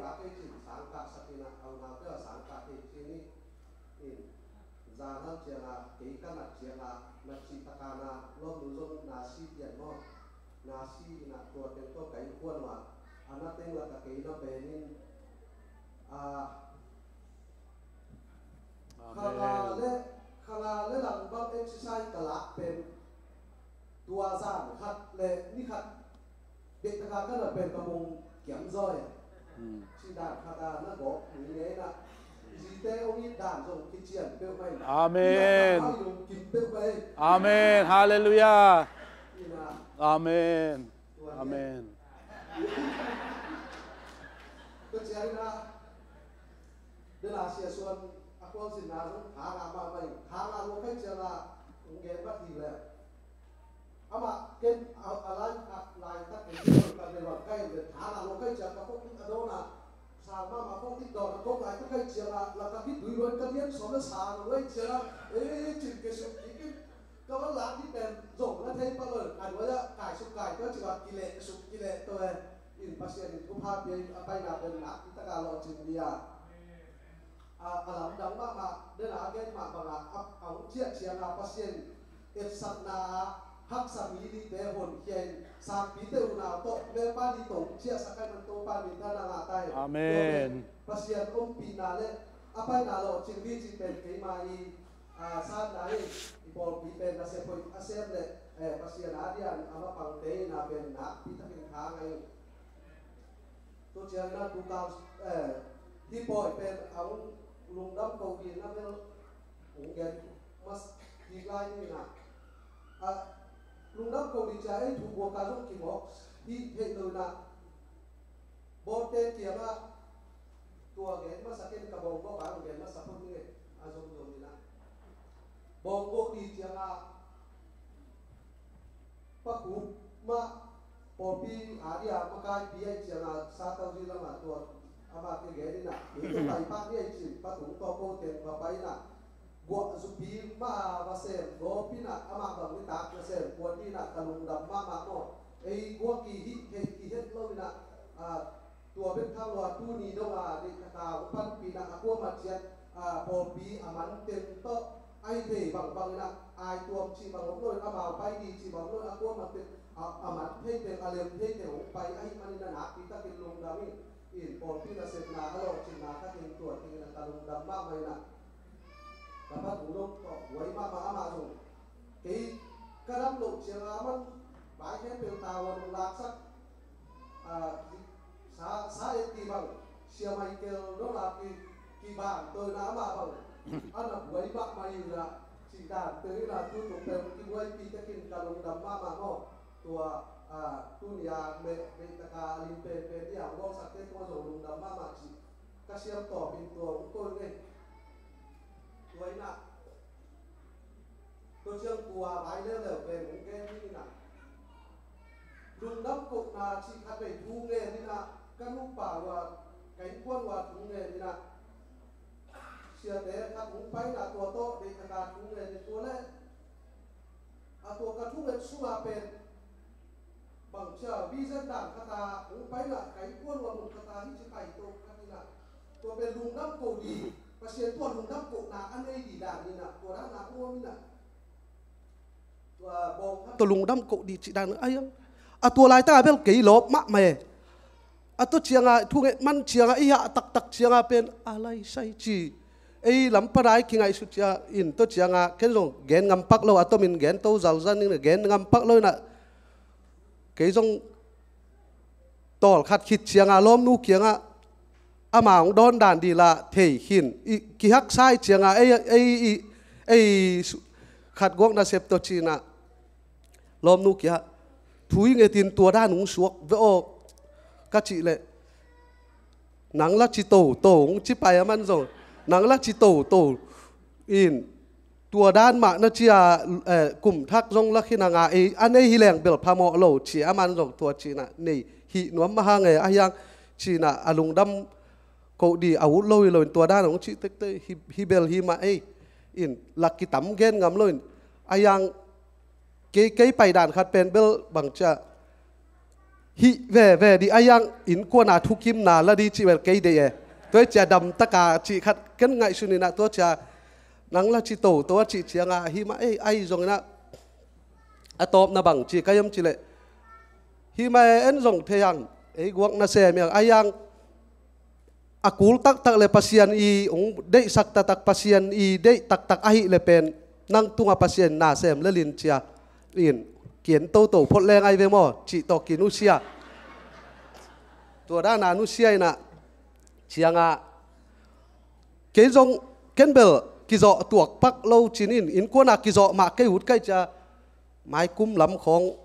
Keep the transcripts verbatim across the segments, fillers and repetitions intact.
ka kei cin sang ka sakin a, au na pia sang ka kei cin i in. Zan hal ciang a kei ka nat ciang a, nat cih taka na lom nu zong na si pian maw. Na si in a tua teng tawh ka innkuan uh a, a na teng lak a kei na pen in, a, kha nga le, kha nga le lang bang exercise ka lak pen tua zan khat le ni khat bek taka ka na pen ka mong kiam zaw e. Cih dan khat a na gawp ni ngei na. Zite ong it dan zong kician peuhmah in. Amen. Ina ka hau lungkim peuhmah in. Amen. Halleluiah. Ina. Amen. Tua ni. Amen. Tua ciang ina. Dena sia suan a kuang sin na zong tha nga mahmah in. Tha nga lua kai ciang a ong gen mat hi le. Amah ken a, a lai, a lai tak ken ken ka ken wan kai le tha na lo kai ciang ka kok a dona. Sa ma ma kok ti dona kok lai ka kai ciang a la ka ki dui wan ka dian som na sa lo kai ciang a. Eh, cin ke suk ki kin. Ka wan la ki pen zong la thei pa lo. A dua ya kai suk kai ka ci wa ki le suk ki le to eh. In Pasian in thupha pia in a pai na pen na ki ta ka lo cin dia. A, a lamdang mahmah, den a a gen mahmah bangah, a, a hong ciah ciangah Pasian etsakna ah haksa mi nihte honkhia in, sakpite unau tawh, melpa ni tawh hong ciahsak ahih man Topa min thang a ngah ta hi. Amen. Pasian ompihna le a paina lawhcing ding cih pen keima i, a, sanna hi. I pawlpi pen nasep hoih a sem le, eh, Pasian a dian a mapangte in a pen nakpi takin tha ngah hi. Tua ciangin a tukau, eh, hih pawi pen a hong lungdam ko ding a bel hong gen mas kik lai ding a. A, lungdam ko ding ciang ei thu buak a zong kimawk hih theih lo in a. Bawngte kiangah tua gen masa ken ka bawng buak a hong gen masa phot ning e, a zomzom in a. Bawng buak ding ciangah Pa Khup mah pawlpi a dia makaipi ahih ciangin Sataozi lamah tua amah kigen in a, mi tua pai pah ni ahih ciangin Pa Tung tawh ko teng va pai in a, guah zupi mah va sem gawp in a, amah bang nitak na sem kuan in a, ka lungdam mahmah maw. Ei guah kihih kei kihet lo in a, a, tua bek tham lo a tuni dong a deih taka hong panpih in a, a kuamah ciat, a, pawlpi a man teng tawh a hi thei bangbang in a, ai tuam cih bang om lo in, amau pai ding cih bang om lo in, a kuamah teng a, a man thei teng, a lem thei teng hong pai ahih manin a nakpi takin lungdam in, in pawlpi nasepna a lawhcinna takin tua teng in a ka lungdam mahmah in a. Ka Pa Tung zong tawh buai mahmah, amah zong kei ka dam loh ciangin a man bai khempeuh tavuan hong laksak, a, sa, sa et ti bang, Sia Michael dong a ki, kiban to in a amah bang a na buai mahmah in a, cih dan teng in a tu tung pen kibuaipi takin ka lungdam mahmah maw. Tua, a, tuni a meh, meh taka a lim penpen ding a hong bawlsakte tungah zong lungdam mahmah cih ka siam tawpin tua hong ko ing ei. Tua in a, tua ciang tua vai leuleu pen hong gen ding in a, lungdam kohna cih khat vei thu ngen in a, ka nupa uh a, ka innkuan uh a thu ngen in a, siate khat hong pai in a, tua tawh deih taka thu ngen in tua leh, a tua ka thunget sungah pen bang cia vision dan khat a hong pai in a, ka innkuan uh a mun khat a hih ci pai to khat in a, tua pen lungdam ko ding, Pasian tua lungdam kohna a nei ding dan in a, tua dan a hong om in a, tua bawng khat tua lungdam ko ding cih dan a hiang. A tua laitaka bel kei lawp mahmah e. A tua ciangah thunget man ciangah i hah taktak ciangah pen a lai sai ci. Ei lam pana i kingaihsut ciangin tua ciangah ken zong gen ngampak lo, a tomin gen to zalzal ning gen ngampak lo in a. Kei zong tawlkhat khit ciangah lawmnu kiangah ama hong dawn dan ding lah thei khin i kihaksa i ciangah ei, ei, i, ei su-, khat guak nasep tawh ci in a. Lawmnu kiangah thu i ngetin tua dan hong suak ve aw ka cih leh, nang la ci toto hong ci pai a man zong, nang la ci toto in tua dan mah na ci a, eh, kum thak zong la khin a nga ei, a nei hi leng bel phamawh lo ci a man zong tua ci in a nei hih nuam mah hang e a hiang ci in a, a lungdam ko ding a ut lo hi lo in tua dan hong cih tektek hi, hi bel hi mah ei in lak kitam gen ngam lo in a hiang. Kei, kei pai dan khat pen bel bang cia hih veve dih a, hiang innkuana thukimna la dih cih bel kei deih e. Tua hi cia damtaka cih khat ken ngaihsun inah tua cia nang la ci toto a cih cianga hih mah ei, ahi zonginah a tawpna bang ci ka hiam cileh hih mah e, en zong thei ang, ei guak nasem hiang a, hiang a kul taktak le Pasian i hong deihsak taktak, Pasian i deih taktak ahih le pen nang tunga Pasian nasem le lin cia in kian toto phot leng ai ve maw cih tawh kinusia. Tua dana nusia inah cianga kei zong ken bel kizawh tuak pak lo cinin, innkuana kizawh mah kei ut kai cia maikum lam khawng,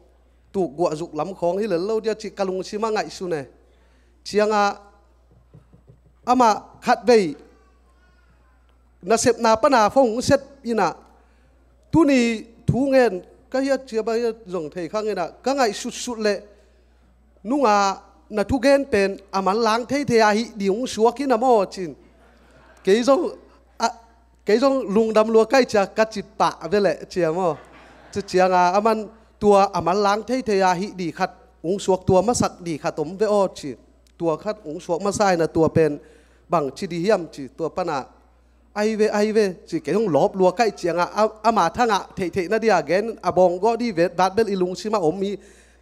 tukguahzuk lam khawng hi lel lo dia cih ka lungsimah ngaihsun e. Cianga amah khatvei nasepna pana fong set inah tuni thu ngen ka hiat ciaba hiat zong thei khang inah ka ngaihsutsut leh nunga na thugen pen a manlang theithei a hih ding hong suak hi na maw cin. Kei zong a, kei zong lungdam lua kai cia ka ci pah veleh cia maw. Ci cianga a man tua a manlang theithei a hih di khat hong suak, tua masak di khat om ve aw ci. Tua khat hong suak masa ina tua pen bang ci di hiam ci tua pana ai ve, ai ve ci kei hong lawp lua kai cianga a, ama thangah theihtheihna dia gen a bawng gawh di vet vat bel i lungsimah om hi.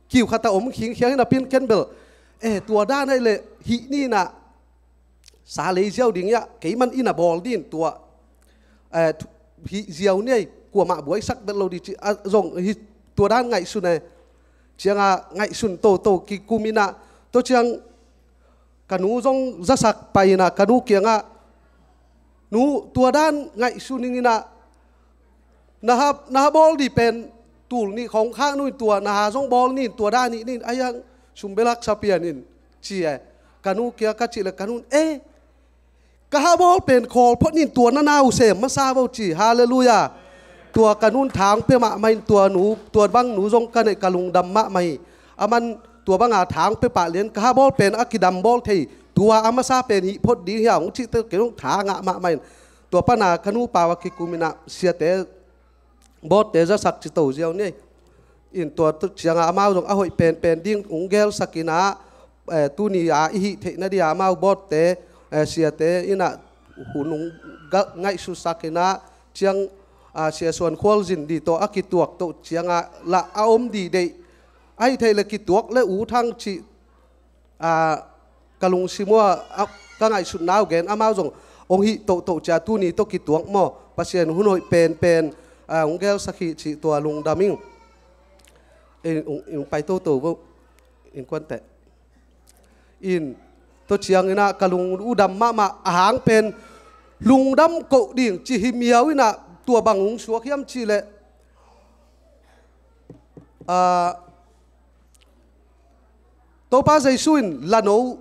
Kiu khatah om khingkhiang ina pin ken bel e, tua dan ai le hih ni na sa lei ziau ding iah kei man ina bawl din tua, eh, hih ziau ni ai kuamah buaisak vet lo di ci a zong hi. Tua dan ngaihsun e. Cianga ngaihsun toto kikum ina tua ciang ka nu zong zasak pai ina ka nu kiangah nu tua dan ngaihsun ing ina na ha, na ha bawl di pen tul nih khong khak nu in tua na ha zong bawl nin tua dan nih nin a hiang sumbelak sapian in ci e. Ka nu kia ka cih le ka nun e ka ha bawl pen khawl phot nin tua na nau sem masa vo ci. Halleluiah. Tua ka nun thang pe mahmah in tua nu tua bang nu zong ka neih ka lungdam mahmah hi. A man tua banga thang pe pah lian ka ha bawl pen a kidam bawl thei tua a masa pen hih phot ding hia hong cihte kei hong tha ngah mahmah in tua pana ka nu pau a kikum ina siate bawtte zasak ci to ziau ni. In tua cianga amau zong a hoih penpen ding hong gelsak ina, eh, tuni a i hih theihna dia amau bawtte, eh, siate ina hun hong ngaihsutsak ina ciang, ah, sia suan khual zin di tawh a kituak toh cianga lah a om di deih. A hih theih le kituak le u thang cih a, ka lungsim ua, a, ka ngaihsutna uh gen amau zong hong hih tohtoh cia tuni tawh kituak maw Pasian hun hoih penpen, a, hong gelsak hi cih tua lungdam ing. In, in, in pai toto vo in kuanteh in tua ciang ina ka lung uh dam mahmah a hang pen lungdam koh ding ci hi miau ina tua bang hong suak hiam cih leh, a, Topa Jesu in lano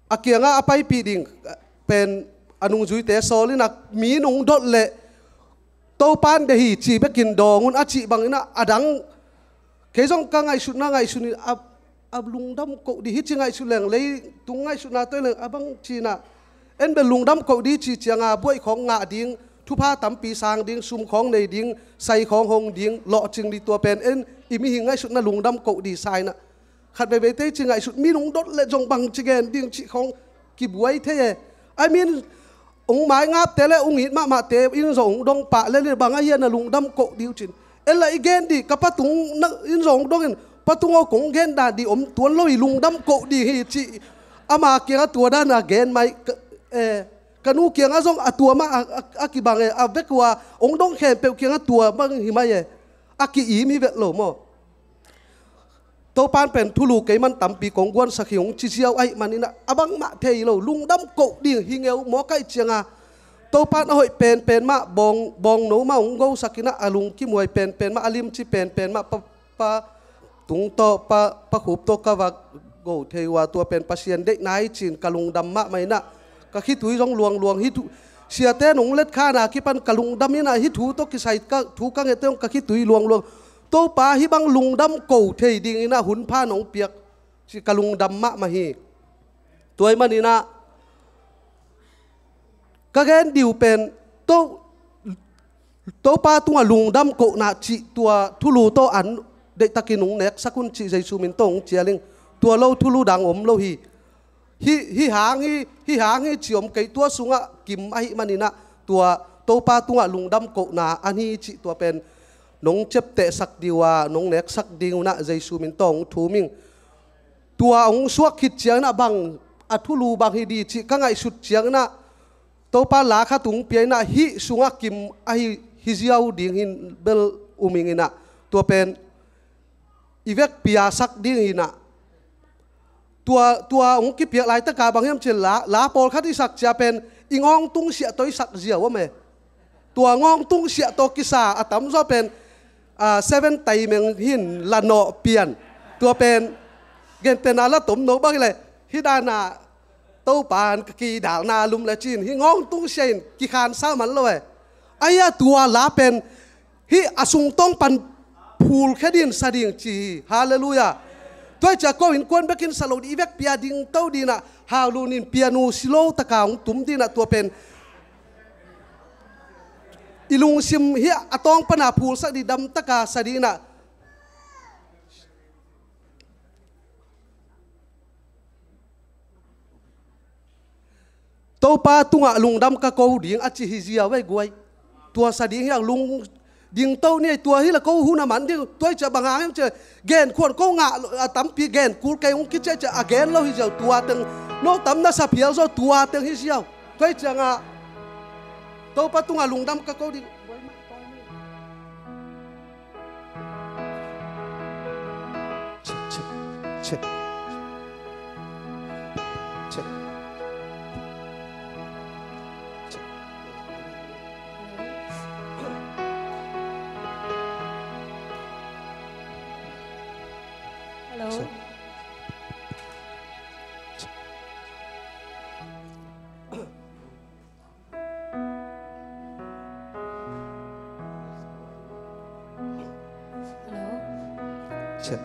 a kiangah a paipih ding pen a nungzuite sawl in a mi nungdot le Topa in deih hi ci bekin dawng un a cih bangin a dang kei zong ka ngaihsutna ngaihsun in a, a lungdam koh dih hi ci ngaihsut leng leitung ngaihsutna toi leng a bang cinah en bel lungdam koh dih ci cianga buaih khawng ngah ding, thupha tampi sang ding, sum khawng nei ding, sai khawng hong ding, lawhcing dih tua pen en i mihing ngaihsutna lungdam koh dih sa inah khat veiveite ci ngaihsut minung dot le zong bang ci gen ding cih khawng kibuai thei e. I mean, ung maingapte le ung it mahmahte in zong ung dong pah le bang a hian a lungdam koh dih uh cin. En la i gen dih ka patung in zong ung dongin patung aw kong gen dan dih om tuan lo i lungdam koh dih hi cih ama kiangah tua dana gen mai. Ka nu kiangah zong a tua mah a kibang e, a vek uh a ung dong khempeuh kiangah tua bang hi mai e. A ki-im hi vet lo maw? Topan pen thulu keiman tampi kong guansak hi hong ci ziau ahih maninah a bangmah thei lo lungdam koh ding hi ngeu mawkaih cianga Topan a hoih penpen mah bawng, bawngno mah hong gosakinah a lungkimuai penpen mah a limci penpen mah pa, pa tungtawh pa, pa khuptawh ka va go thei uh a tua pen Pasian deihna hi cin ka lungdam mahmah inah ka khitui zong luangluang hi thu siate nong letkhana kipan ka lungdam inah hi thu tawh kisai ka thu ka ngette hong ka khitui luangluang. Topa hih bang lungdam ko thei dinginah hun pha nong piak ci ka lungdam mahmah hi. Tua ahih maninah ka gen diu pen to, Topa tungah lungdam kohna cih tua thulu tawh an deihtakin hong neksak un cih Jesu min tawh hong cial ing. Tua lo thulu dang om lo hi. Hih, hih hang hi, hih hang hi cih om kei, tua sungah kim ahih maninah tua Topa tungah lungdam kohna a hi cih tua pen nong ciaptehsak ding uh a, nong neksak ding unah Jesu min tawh hong thum ing. Tua hong suak khit cianginah bang a thulu bang hi di cih ka ngaihsut cianginah Topa la khat hong pia inah hih sungah kim ahi hi ziau ding hi bel um ing inah tua pen i vekpi-a sak ding hi inah. Tua, tua hong kipiak laitaka bang hiam cih la, la pawlkhat i sak cia pen i ngawng tungsiah tawh i sak ziau om e. Tua ngawng tungsiah tawh kisa a tamzaw pen, ah, seven taimeng hin la nawh pian. Tua pen gentehna la tomno bang hileh hih dana Topa in ka kidalna lum le cin hih ngawng tungsiah in kikhansa man lo e. Ahi a tua la pen hih a sungtawng pan phulkhia din sa ding ci hi. Halleluiah. Tua hi cia ko innkuan bekin sa lo dih, i vekpi-a dingto dinah Hau Lun in pianu silo taka hong tum dinah tua pen i lungsim hih a tawng pana phulsak dih, damtaka sa dinah Topa tungah lungdam ka ko ding a ci hi ziau ei guai. Tua sa ding hiang lung dingto ni ei, tua hi la ko hun a man ding. Tua hi cia bang hang hiam cia gen khuan ko ngah lo, a tampi gen kul kei hong kicia cia a gen lo hi ziau tua teng. No tam na sa phial zaw tua teng hi ziau. Tua hi ciangah Topa tungah lungdam ka ko ding. Check, check, check. Check. Check. Hello. Check. Check. Hello. Check.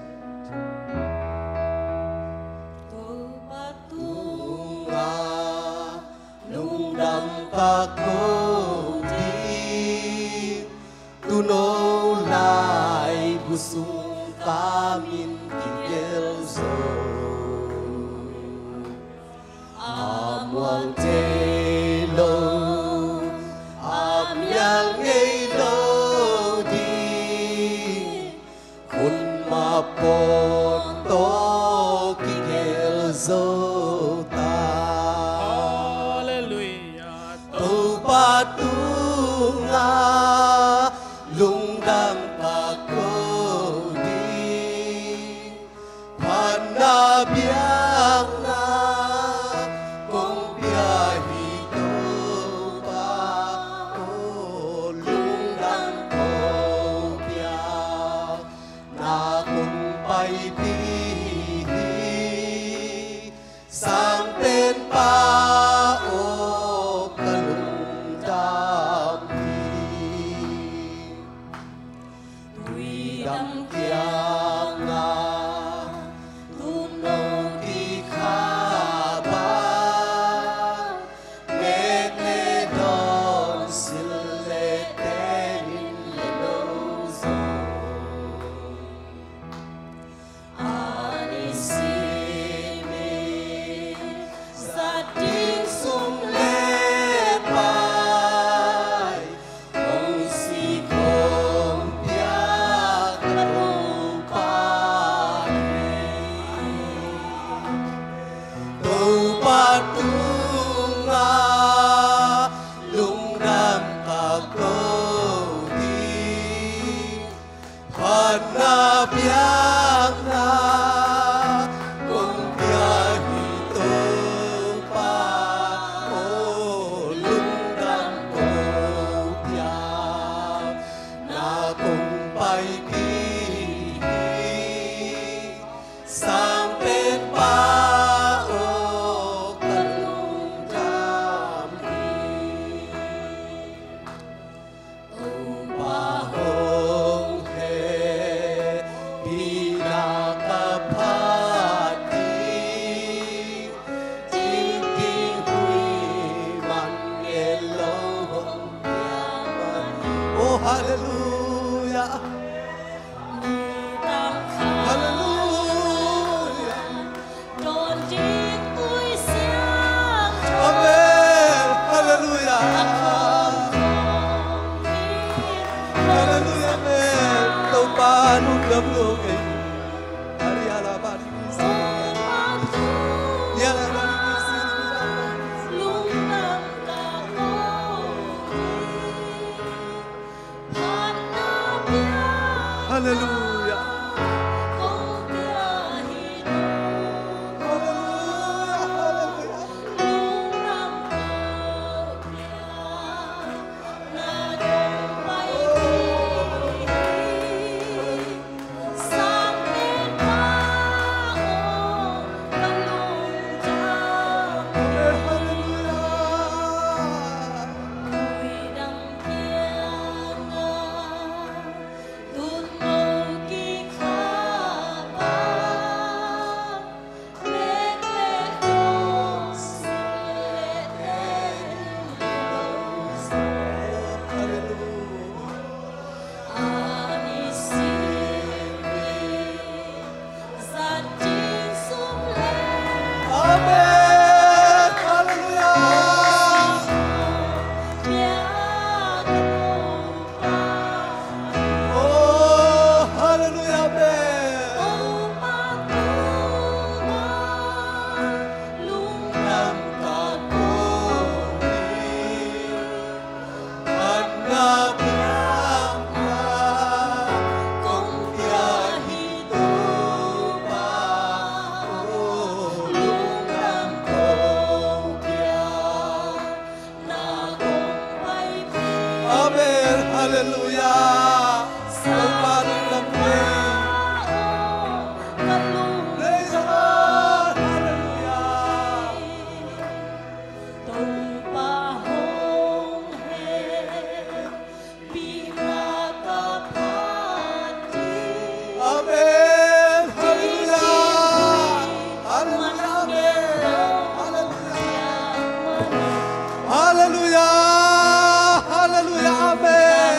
Topa tungah lungdam ka ko ding, tuuno laibu sung ka min kigelh zo. A muang thei lo, a mial ngei lo ding, hun mah pawn tawh kigelh zo ta. Halleluiah. Topa tungah lungdam ka ko ding. Phatna biakna kong pia hi Topa, aw lungdam ko pia. Na kong paipih hi, Sangpenpa aw ka lungdam hi. Tuidam kiangah tuuno kikhap a, nek le dawn, sil le ten in le lo zong. A nisim in zat ding sum le pai, kong sik kong piak ka Topa hi. Topa tungah lungdam ka ko ding. Phatna biakna kong pia hi Topa, aw lungdam ko pia. Na kong paipih hi, Sangpenpa aw ka lungdam. Halleluia. Amen. Halleluia. Oh, halleluia. Amen. Amen. Halleluia. Topa lungdam kei. Praise the Lord. Halleluia. Topa hong hehpihna ka phat ding. Amen. Halleluia. Halleluia. Amen. Halleluia. Halleluia. Halleluia. Amen.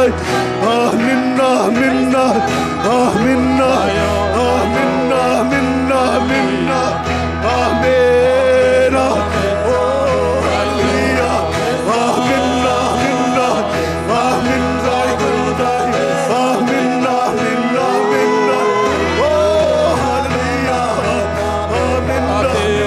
Amen, amen, amen, amen, amen, amen, amen. Oh, hallelujah. Amen, amen, amen. Amen, amen, amen. Amen, amen, amen. Oh, hallelujah. Amen, amen.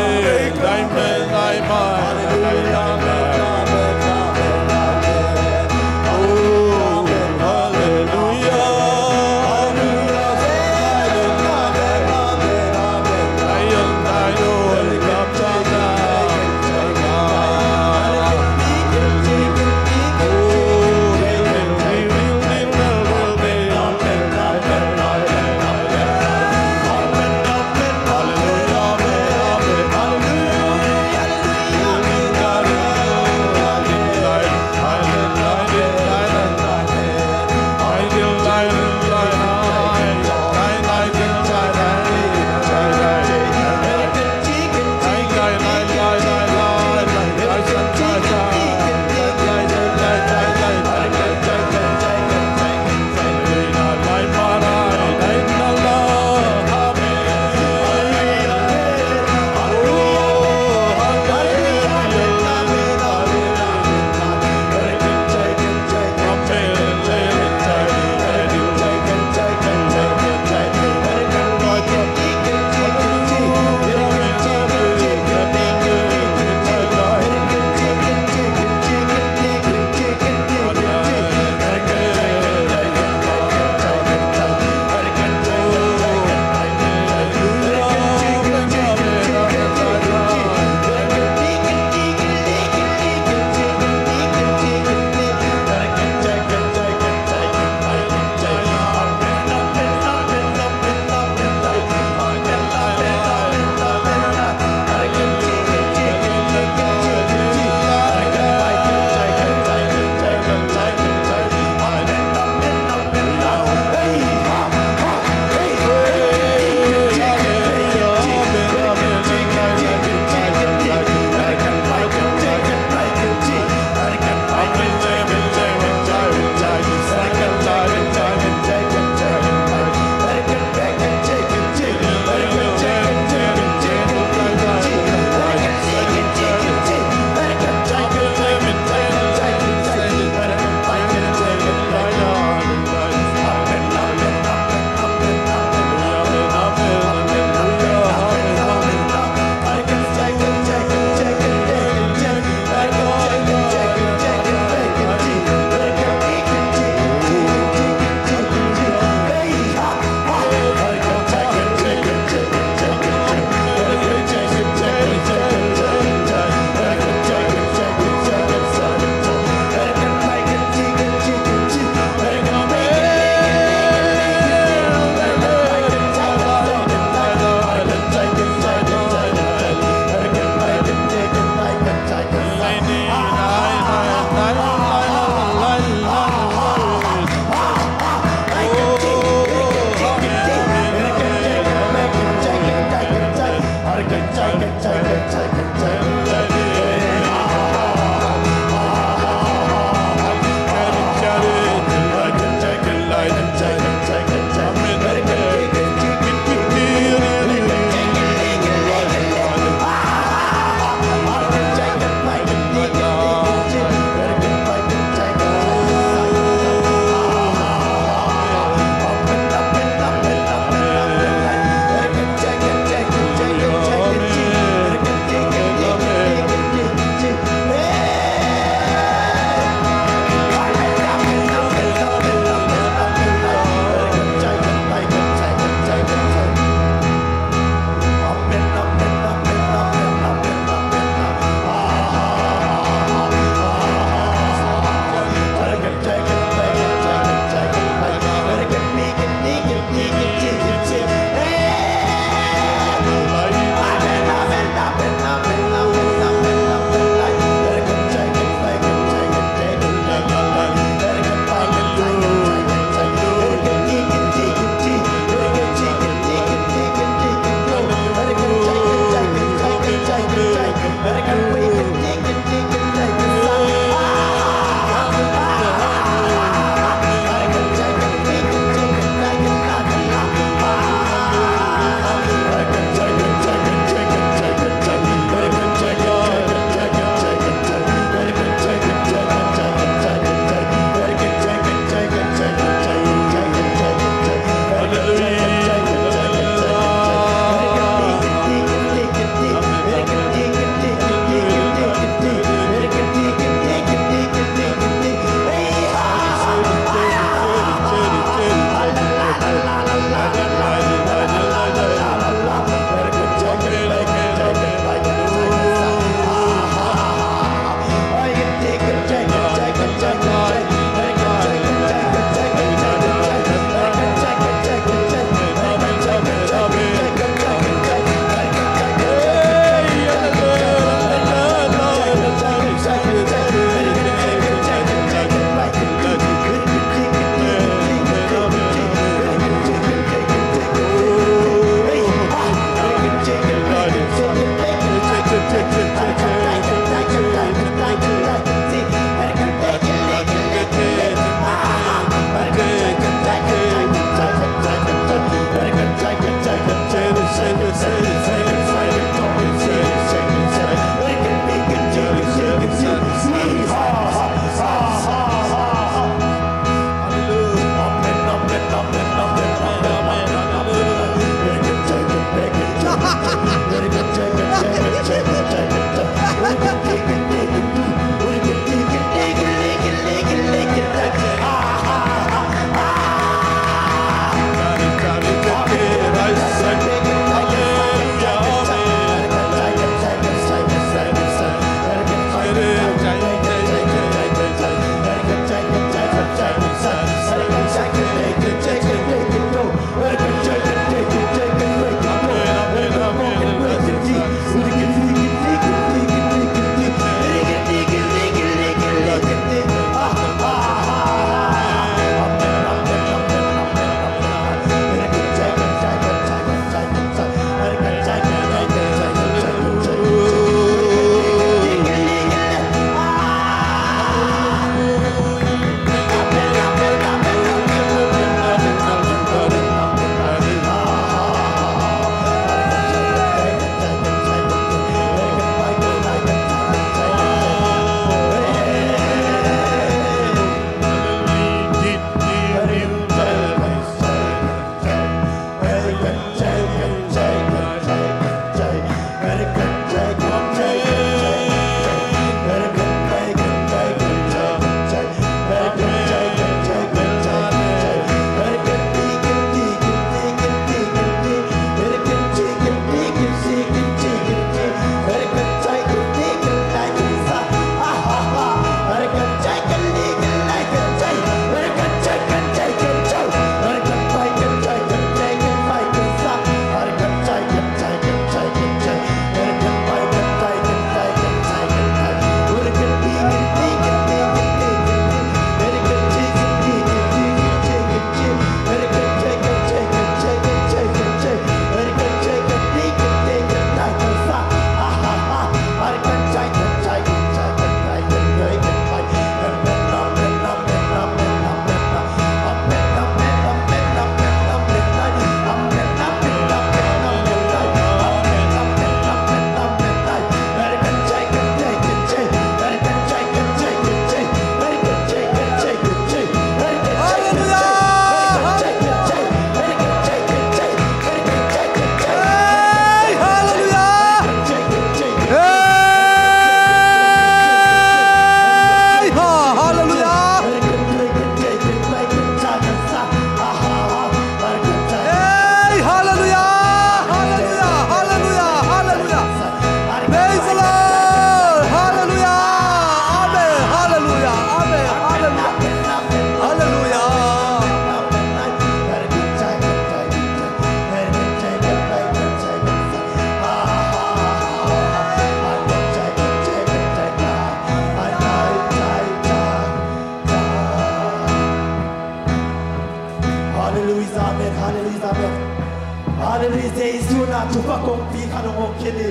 Jesu na thupha kongpi khat hong om khin hi.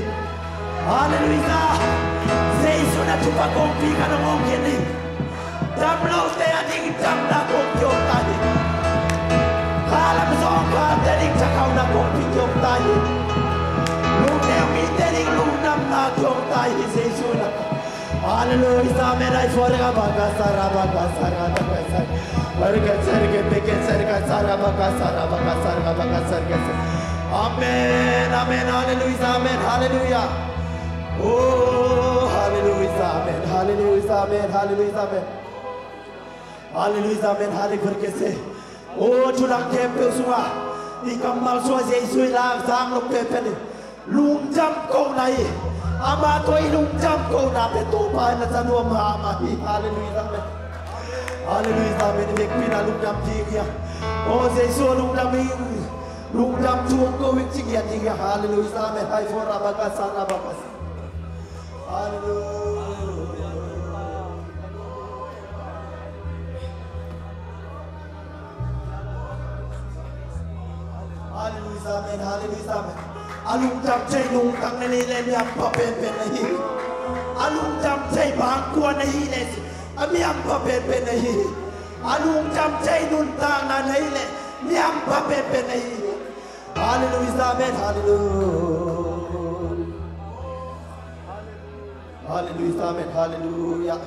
Halleluiah. Jesu na thupha kongpi khat hong om khin hi. Dam lote a ding damna kongpi hong ta hi. Khalam zawngkhalte ding thakhauna kongpi hong ta hi. Lungneu mite ding lungdamna hong ta hi Jesu na. Halleluiah. Amen. Ai, for ga ba ga sa ra ba ga sa ra ba ga sa. Ba ga sa ga be ga sa ga sa ra ba ga sa ra ba ga sa ga ba ga sa ga sa. Amen. Amen. Halleluiah. Amen. Halleluiah. Oh, halleluiah. Amen. Halleluiah. Amen. Halleluiah. Amen. Halleluiah. Amen. Halleluiah. Oh, thu dang khempeuh sungah i kammal sungah Jesu i lak sang lo pehpeh ni. Lungdam kohna hi. Amah tawh i lungdam kohna pen Topa in a za nuam mahmah hi. Halleluiah, amen. Halleluiah, amen. Vekpi in a lungdam ding hi a. Aw Jesu a lungdam hi. Lungdam thu ko vek ci ngiat ding hi a. Halleluiah, amen. Hai fo rabakasa rabakasa. Halleluiah. Halleluiah, amen, halleluiah, amen. A lungdam thei nungtang na neih leh mi hampha penpen na hi hi. A lungdam thei bangkua na hih leh a mi hampha penpen na hi hi. A lungdam thei nuntakna na hih leh mi hampha penpen na hi hi. Halleluiah, amen, halleluiah. Halleluiah, amen, halleluiah.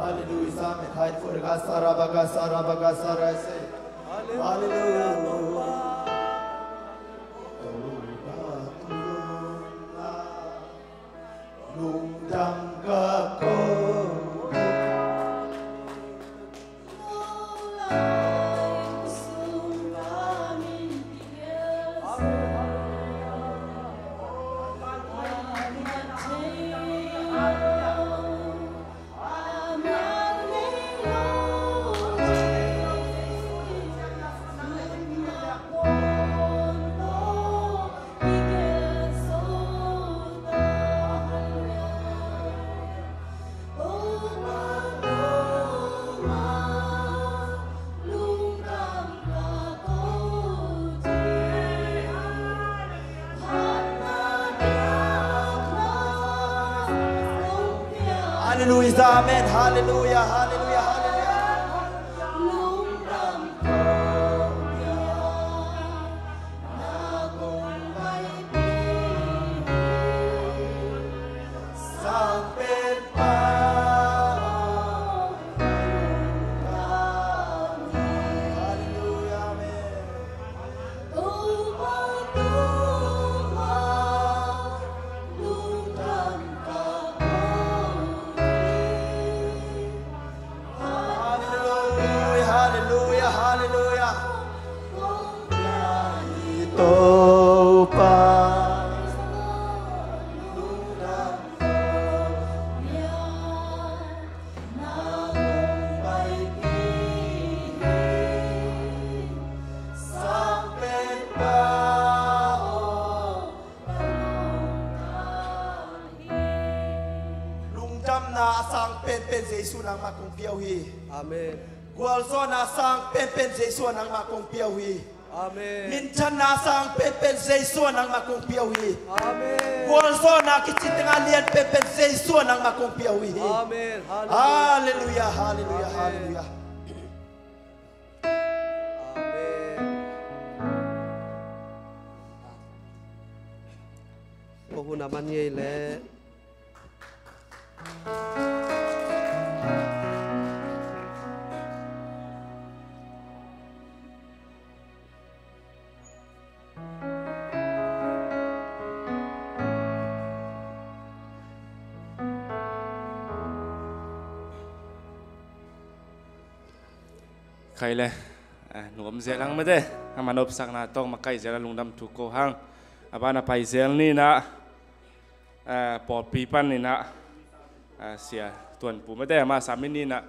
Halleluiah, amen. Hai fo rabakasa rabakasa rabakasa. Halleluiah. Lungdam ka ko. Halleluiah, amen, halleluiah, halleluiah, halleluiah. Sang Penpa. Halleluiah, amen. Halleluiah, halleluiah, halleluiah. Topa. Lungdamna a sang penpen Jesu nangmah kong pia uh hi. Amen. Gualzawhna a sang penpen Jesu nangmah kong pia uh hi. Amen. Minthanna a sang penpen Jesu nangmah kong pia uh hi. Amen. Gualzawhna kici tengah lian penpen Jesu nangmah kong pia uh hi. Amen. Halleluiah, halleluiah, halleluiah. Amen. Ko hun a man ngei leh. Khai le, eh, nuam zel ang mate, a man opsakna tawh makaih zel a lungdam thu ko hang. A ban a pai zel ni na, eh, pawlpi pan ni na, eh, sia tuanpu mate, ama sami ni na.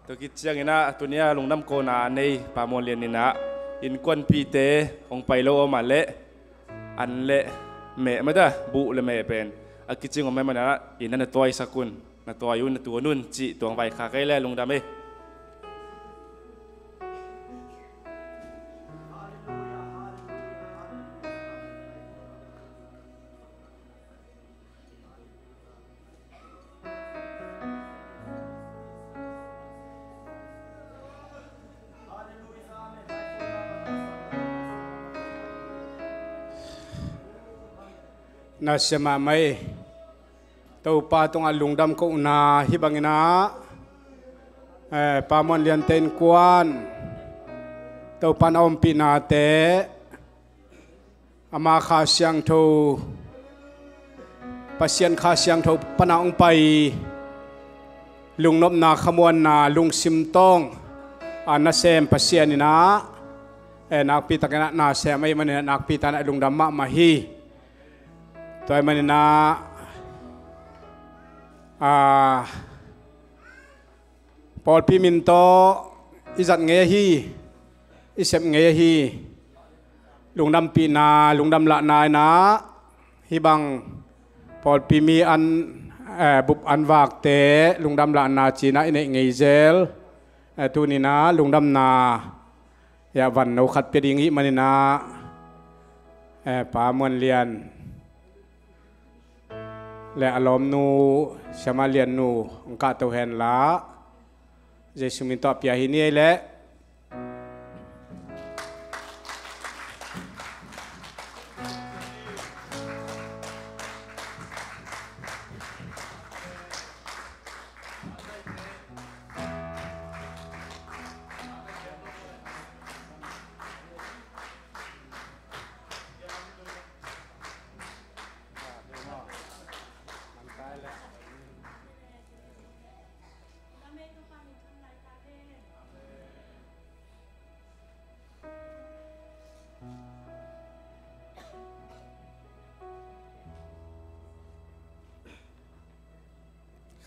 Tua khit ciangin ah, tuni a lungdam kona a nei Pa Muan Lian in ah, innkuanpihte hong pai lo om a leh, an le meh mate, buh le meh pen a kicing om mah in ah, inn ah na tuaisak un, na tuai un, na tuan un cih tuang vaikhak ei le lungdam ei. Nasia mahmah ei. Topa tungah lungdam kohna hih bangin ah, eh, Pa Muan Liante innkuan Topa in a ompihnate, ama Kha Siangtho, Pasian Kha Siangtho pana hong pai lungnopna, khamuanna, lungsim tawng a nasem Pasian in ah, eh, nakpitakin ah nasem ahih manin ah nakpitakin ah lungdam mahmah hi. Tua ahih manin ah, ah, pawlpi min tawh i zat ngei ahi, i sep ngei ahi lungdampihna, lungdamlahna in ah hih bang pawlpi mi an, eh, bup an vakte lungdamlahna ci-in ah i neih ngei zel. Eh, tuni-in ah lungdamna, ya, vanno khat pia ding i hih manin ah, eh, Pa Muan Lian le a lawmnu Siama Lian nu hong kahto hen la, Jesu min tawh a pia hi ni ei leh.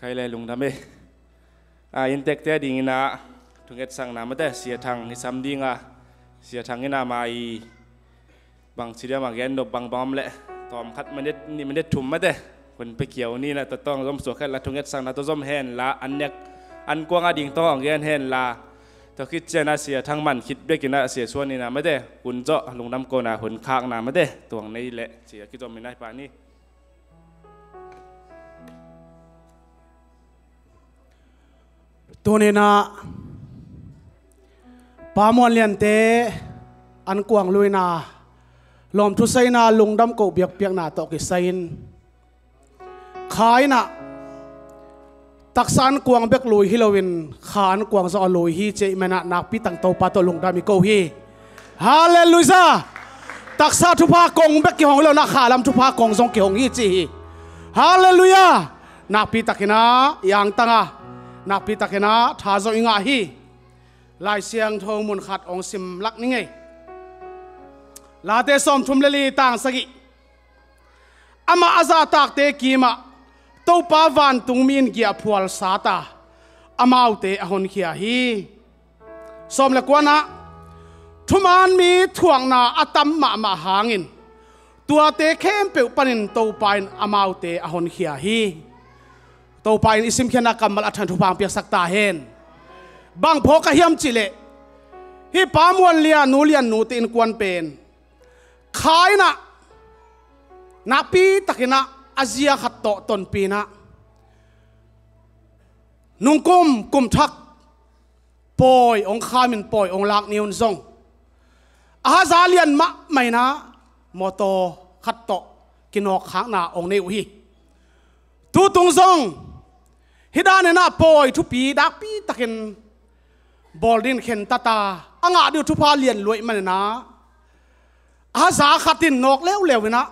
Khai le lungdam e. A, inntekte a dingin ah thungetsakna mate, Sia Thang i sam ding a, Sia Thang in ama i bangci diam a gen nop bangbang om leh, tawm khat minit nih minit thum mate, hun pia kiau ni in ah, tua tawh zom suak hen la, thungetsakna tawh zom hen la, an nek an kuang a ding tawh hong gen hen la, tua khit ciang ah Sia Thang man khit bekin ah Sia Suan in ah mate, hun zawh lungdam kohna hun khakna mate, tuang nei leh ci a kizom in ah hi pah ni. Tuni-in ah Pa Muan Liante an kuang luina, lawmthu saina, lungdam koh biakpiakna tawh kisai-in, Kha in ah taksa an kuang bek lui hi loin, Kha an kuang zong a lui hi ci ahih manin ah nakpi takin Topa tawh lungdam i ko hi. Halleluiah! Taksa thupha kong bek kihong hi lo-in ah, Kha lam thupha kong zong kihong hi ci hi. Halleluiah! Nakpi takin ah i angtang a, nakpi takin ah tha zong i ngah hi. Lai Siangtho mun khat hong sim lak ning ei. Late sawmthum le li, tang sagih. Amah a zahtakte kimah Topa vantungmi in giahphual sat a, amaute a honkhia hi. Sawm le kuana, thuman mi thuakna a tam mahmah hangin, tuate khempeuh panin Topa in amaute a honkhia hi. Topa in i simkhiatna kammal a than thupha hong piaksak ta hen. Bang phawk ka hiam cih leh, hih Pa Muan Lian nu, Lian nute innkuan pen Kha in ah nakpi takin ah a zia khat tawh tonpih in ah, nungkum kum thak pawi hong kham in, pawi hong lak ni un zong, a haza lian mahmah in ah mawtaw khat tawh kinawkkhakna hong nei uh hi. Tutung zong hih dan in ah pawi thupi nakpi takin bawl dingin khentat a, a ngah ding uh thupha lian lua ahih manin ah, a haza khat in nawk leuleu in ah,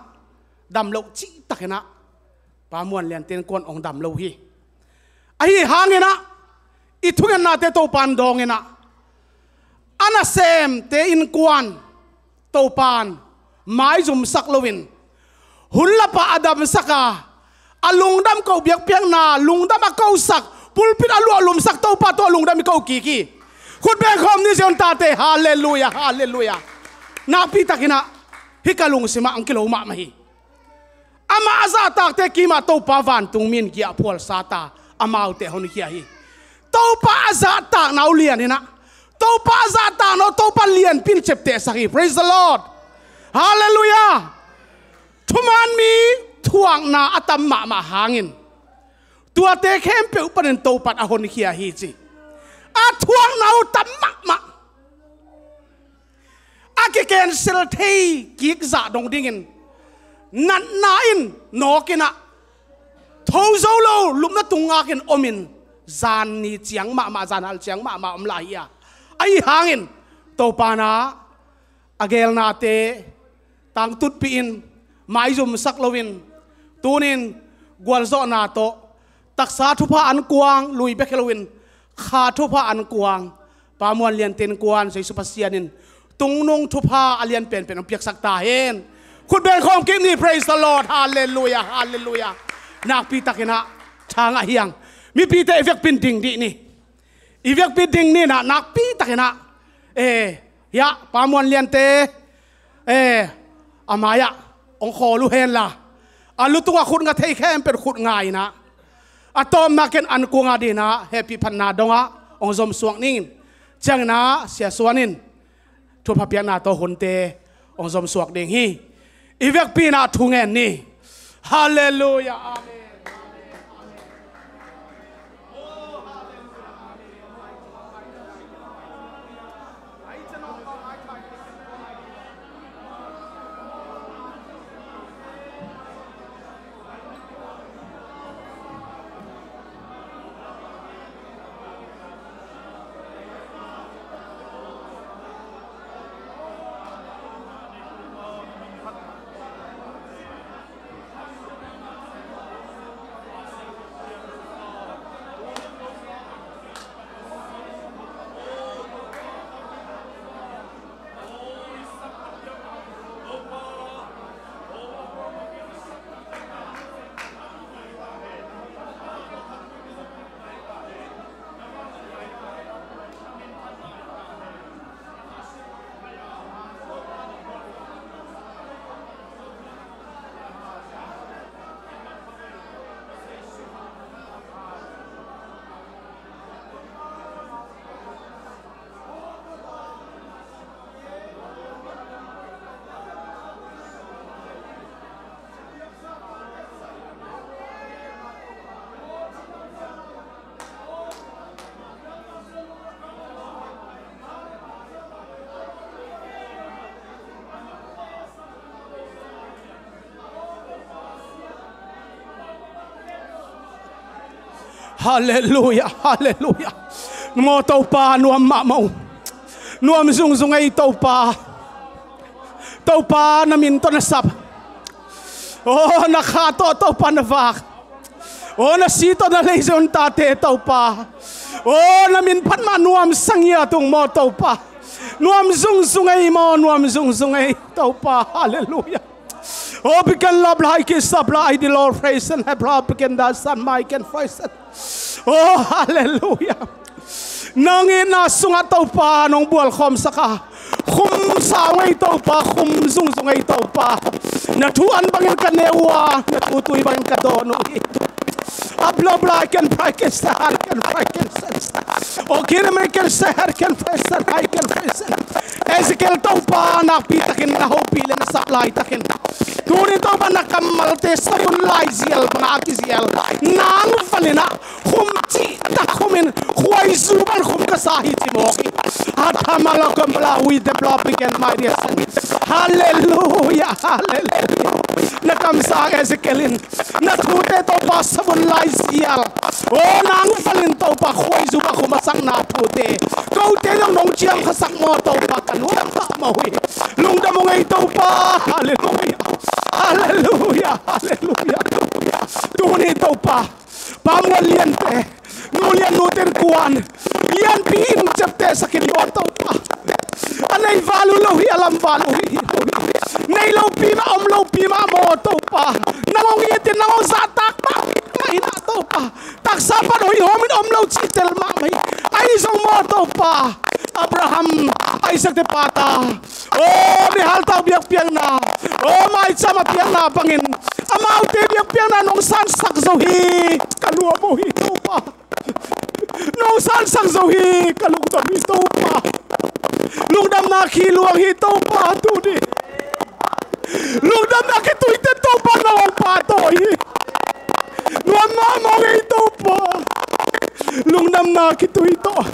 dam loh cih takin ah Pa Muan Liante innkuan hong dam lo hi. Ahi hangin ah i thungennate Topa in dawng in ah, a nasemte innkuan Topa in maizumsak loin, hun lap ah a damsak a, a lungdam koh biakpiakna, lungdam a kosak, pulpit a luahlumsak Topa tawh lungdam i ko kik hi. Khut beng khawm ni, Zion tate. Halleluiah, halleluiah. Nakpi takin ah hih ka lungsim ah hong kilo mahmah hi. Amah a zahtakte kimah Topa vantungmi in giahphual sat a, amaute a honkhia hi. Topa a zahtakna uh lian in ah, Topa a zahtakna uh Topa lianpi in ciaptehsak hi. Praise the Lord. Halleluiah. Thuman mi thuakna a tam mahmah hangin, tuate khempeuh panin Topa in a honkhia hi ci. A thuakna uh tam mahmah. A ki-cancel thei kik zah dong dingin Natna in nawk in ah, tho zo lo lupna tung ngakin om in, zan ni ciang mahmah, zan hal ciang mahmah om lai hi a. Ahi hangin Topa na a gelnate tangtutpih in, maizumsak loin, tunin gualzawhna tawh, taksa thupha an kuang lui bek hi loin, kha thupha an kuang, Pa Muan Lian te innkuan Jesu Pasian in tungnung thupha a lian penpen hong piaksak ta hen. Khut beng khawm kik ni. Praise the Lord. Halleluia, halleluia. Nakpi takin ah tha ngah hi hang. Mipite i vekpi in ding dih ni. I vekpi ding ni in ah, nakpi takin ah, eh, hiah Pa Muan Lian te, eh, a mai-ah hong khawl uh hen la, a lu tungah khut nga thei khempeuh khut nga in ah, a tawpna ken an kuang a ding in ah hehpih phatna dongah hong zom suak ning. Ciangin ah Sia Suan in thupha piakna tawh hunte hong zom suak ding hi. I vekpi in ah thu ngen ni. Halleluia. Amen. Halleluia, halleluia. Maw Topa, nuam mahmah uh. Nuam zungzung ei Topa. Topa, na min tawh na sap. Oh, na kha tawh Topa na vak. Oh, na si tawh na lei zon tate Topa. Oh, na min phat mah nuam sangia tung maw Topa. Nuam zungzung ei maw, nuam zungzung ei Topa. Halleluia. Oh, piken lap lai kisap lai di Lord, praise and have love, piken da san mai ken praise. Oh, halleluia. Nang itna sungah Topa nong bualkhawm saka khum sa ngei Topa, khum zungzung ei Topa. Na thu an bangin ka neu uh a, na thu tui bangin ka dawn uh hi. Up, lap lai ken prai ken sa, hai ken prai ken sa. Oh, kin American sa, hai ken prai sa, hai ken prai sa. Ezekiel Topa nakpi takin na hopih le na sap lai takin, tuni Topa na kammalte sabun lai zial banga kizial nang valin ah khum cihtak khumin khuaizu bang khum ka sa hi ci mawk hi. Atamalakombala, we develop again, my dear son. Halleluia, halleluia. Na kamsang Ezekiel in na thute Topa sabun lai zial, oh, nang valin Topa khuaizu bang khum a sakna thute, kote zong nong ciam kha sak maw Topa, ka nuam mahmah uh hi. Lungdam ung ei Topa. Halleluia, halleluia, halleluia. Tuni Topa, Pa Muan Lian te, Nu Lian Nu te innkuan lianpi in ciaptehsak in maw Topa. A nei val uh lo hi, a lam val uh hi. Nei lopi mah, om lopi mah maw Topa. Nang hong it in, nang hong zahtak mah, mah in ah Topa. Taksa pan hoih hawmin om lo cih tel mahmah hi. Ahi zong maw Topa, Abraham, Isaac te pata, oh, mihaltak biakpiakna, oh, maicam a piakna bangin amaute biakpiakna nong sansak zo hi. Ka nuam uh hi Topa. Nong sansak zo hi. Ka lungdam hi Topa. Lungdamna khi luang hi Topa, tuni. Lungdamna khitui te Topa na hong pahtawi hi. Nuam mahmah ung ei Topa. Lungdamna khitui tawh.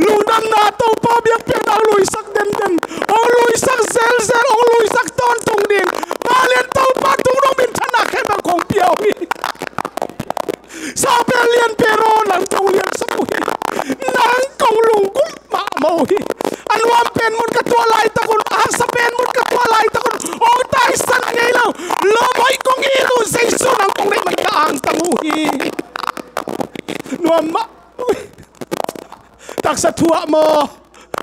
Lungdamna Topa biakpiakna hong luisak denden, hong luisak zelzel, hong luisak tawntung ding. Pa Lian To lian pen aw, nang kong liansak uh hi. Nang kong lunggulh mahmah uh hi. A nuam pen mun ka tuah laitak un, a haksa pen mun ka tuah laitak un, hong taisan ngei lo. Lawm hoih kong it uh, Jesu nang kong neih mah ka angtang uh hi. Nuam mah. Taksa thu ah maw,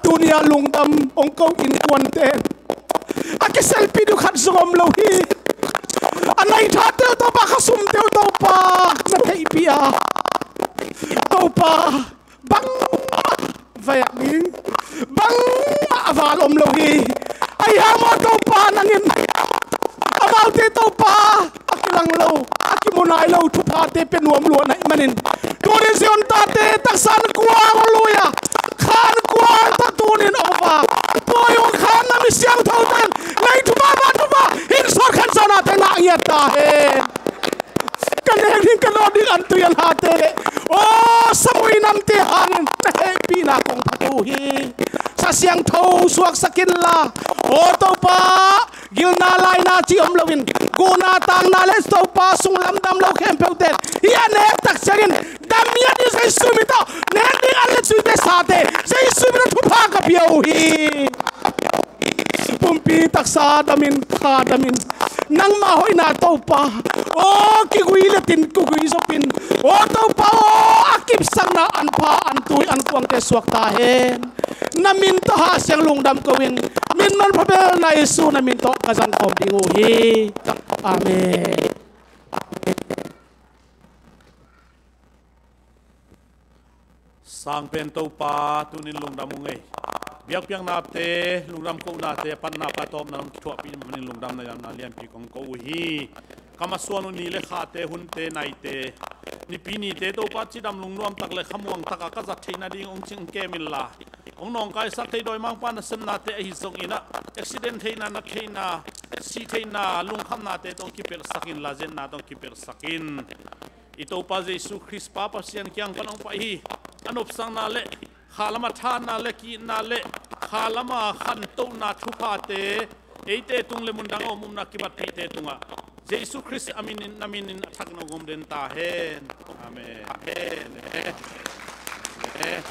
tuni a lungdam hong ko innkuante a kiselpih ding khat zong om lo hi. A nai thate uh Topa, khasumte uh Topa, na theihpih a, Topa, bangmah va yak ding, bangmah a val om lo hi. Ahi hang maw Topa, nang in amaute Topa, a kilang lo, a kimu nai lo thuphate pia nuam lua na hih manin, tuni Zion tate taksa an kuang lui a, kha an kuang tak tunin om va. Pawi hong khang na mi siangtho tan, lei thupha, van thupha, hin sawt khan sawt nate ngah ngiat ta hen. Ka nek ding ka dawt ding an tui an hate le, aw, samui namte hangin na hehpihna kong phat uh hi. Sa siangtho suaksak inla, aw Topa, gilna laina ci om loin, kuhna tangna le Topa sunglam dam lo khempeuh ten hih a nek tak ciangin dam ngiat in Jesu min tawh nek ding an le cuite sate Jesu min tawh thupha ka pia uh hi. Pumpi taksa damin, kha damin, nangmah hoihna Topa, aw kigui letin kugui zopin, aw Topa aw, a kipsakna an pha, an tui, an kuangte suak ta hen. Na min tawh Kha Siang lungdam ko in, min manpha belna Jesu na min tawh ka zang kawm ding uh hi. Amen. Sangpen Topa, tunin lungdam ung ei. Biakpiaknate, lungdam kohnate, a panna patawpna hong kithuahpih manin lungdamna lianpi kong ko uh hi. Ka masuan uh ni le khate, hunte, naite, nipi nite Topa cidam lungnuam tak le khamuang taka ka zat theihna ding hong cing kem inla, hong nawngkaisak thei dawimangpa nasepnate ahi zongin ah, accident theihna, na theihna, sih theihna, lungkhamnate tawh hong kipelhsak inla, zenna tawh hong kipelhsak in. I Topa Jesu Khrist Pa Pasian kiang pan hong pai hi. A nopsakna le kha lama thahatna le ki-itna le kha lama khantohna thuphate eite tung le mundang a om umna kibatpihte tungah Jesu Khrist a minin, na minin a thakin hong om den ta hen. Amen. Amen. Amen.